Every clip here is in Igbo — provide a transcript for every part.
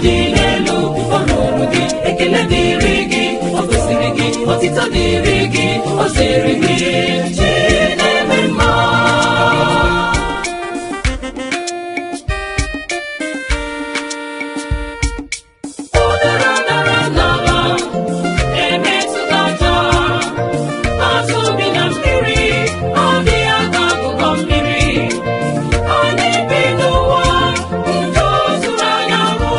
dị n'elu, o ruru gị. Ekele dịrị gị, o kwesịrị gị. Otito dịrị gị, o ziri gị. Chi na-eme mma. Ụdara dara n'ala emetụta aja, azụ bi na mmiri ọ dị aka akụkọ mmiri. Onye bi n'ụwa njọ zuru anya hụ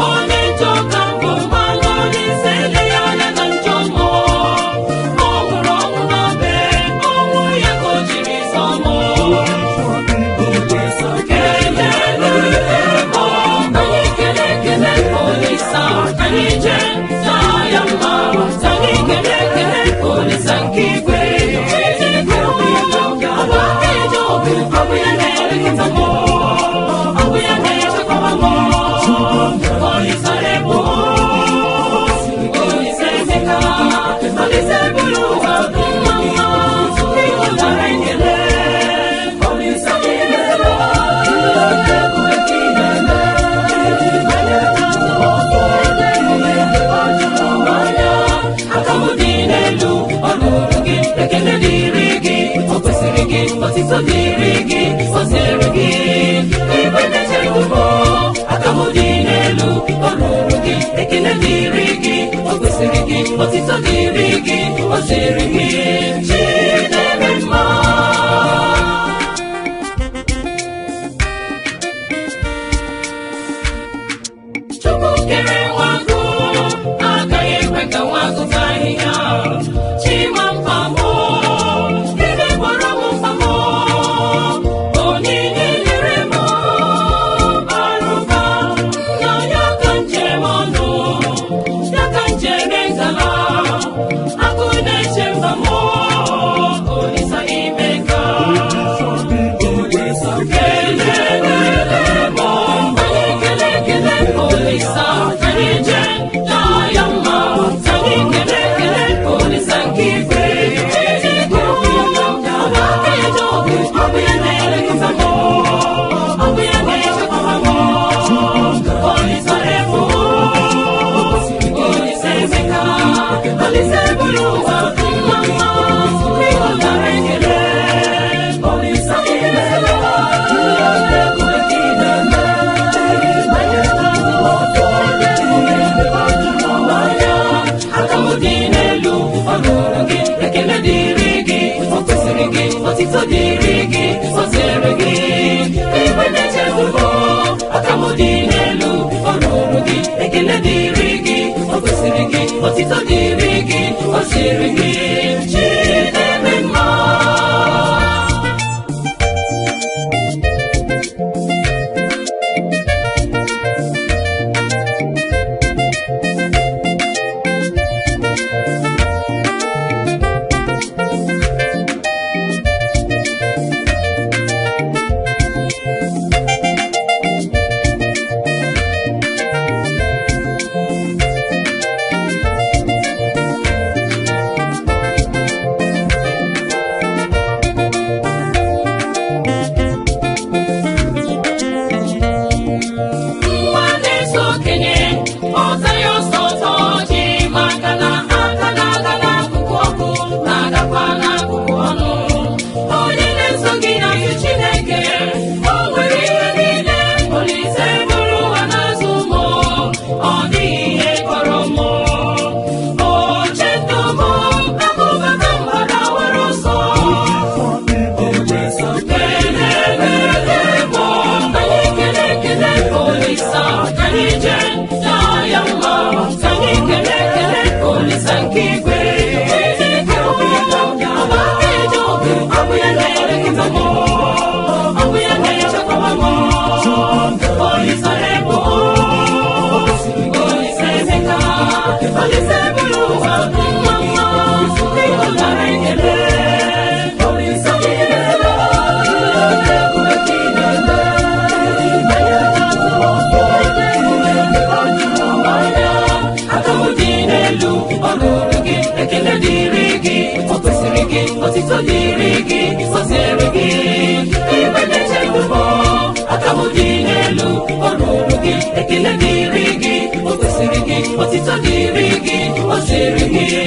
onye njọ ka mbụ, mmanụ Olise eleghị anya na njọ mmụọ. Ọ nwụrụ ọnwụ n'obe, ọnwụ ya ka o jiri zọọ mụọ. Anyị kele ekele Olisa, anyị jee taa ya mma. Anyị kele ekele Olisa nke igwe. Chineke ọ bụ aka eje ọgụ, ọ bụ ya na-elekọta m, ọ bụ ya na-echekwaba m. Olisa ebu, Olisa Emeka, Olisa eburu ụwa mma mma, ịhụnara ekele. Olisa imela. Aka m dị n'elu, ọ ruru gị. Ekele dịrị gị, o kwesịrị gị. Otito dịrị gị, o zere gị. Igwe na-eche ndụ, aka m dị n'elu, ọ ruru gị. Ekele dịrị gị, o kwesịrị gị. Otito dịrị gị, o zere gị. Chi na-eme mma. Chukwu kere nwa agụ agaghị ekwe ka nwa agụ taa ahịhịa. Chima mkpamụ, ebe gbara m mkpamụ, onyinye nyere m arụba nna ya ka njem ọnụ ya ka njem ngala agụ na-eche mba mụ. Olisa imeka. Anyị kele ekele Olisa, anyị jee taa ya mma. Anyị kele ekele Olisa nke igwe. Chineke ọ bụ aka ya ji ọgụ, ọ bụ ya na-elekọta m, ọ bụ ya na-echekwaba m. Olisa ebu, Olisa Emeka, Olisa eburu ụwa mma mma, ịhụnara ekele. Olisa imela. Aka m dị n'elu, ọ ruru gị. Ekele dịrị gị, o kwesịrị gị. Otito dịrị gị, o zere gị. Igwe na-eche ndụ, aka m dị n'elu, ọ ruru gị. Ekele dịrị gị, o kwesịrị gị. Otito dịrị gị, o zere gị. Chi na-eme mma. Nwa na-eso okenye ọta ya ọsọ ọtọ ji, maka na aka na-aga n'akụkụ ọkụ na-agakwa n'akụkụ ọnụ. Onye na-eso gị na-ajụ Chineke, o nwere ihe niile. Olise bụrụ ụwa n'azụ ụmụ, ọ dịghị ihe kọrọ mụ. Oche ndụ m akụbata mgbada were ọsọ. Anyị kele ekele Olisa, anyị jee taa ya mma. Anyị kele ekele Olisa nke igwe. Chineke ọ bụ aka eje ọgụ, ọ bụ ya na-elekọta m, ọ bụ ya na-echekwaba m. Olisa ebu, Olisa Emeka, Olisa eburu ụwa mma mma, ịhụnara ekele. Olisa imela. Aka m dị n'elu, ọ ruru gị. Ekele dịrị gị, o kwesịrị gị. Otito dịrị gị, o zere gị. Igwe na-eche ndụ m, aka m dị n'elu, ọ ruru gị. Ekele dịrị Otito dịrị gị, o ziri gị.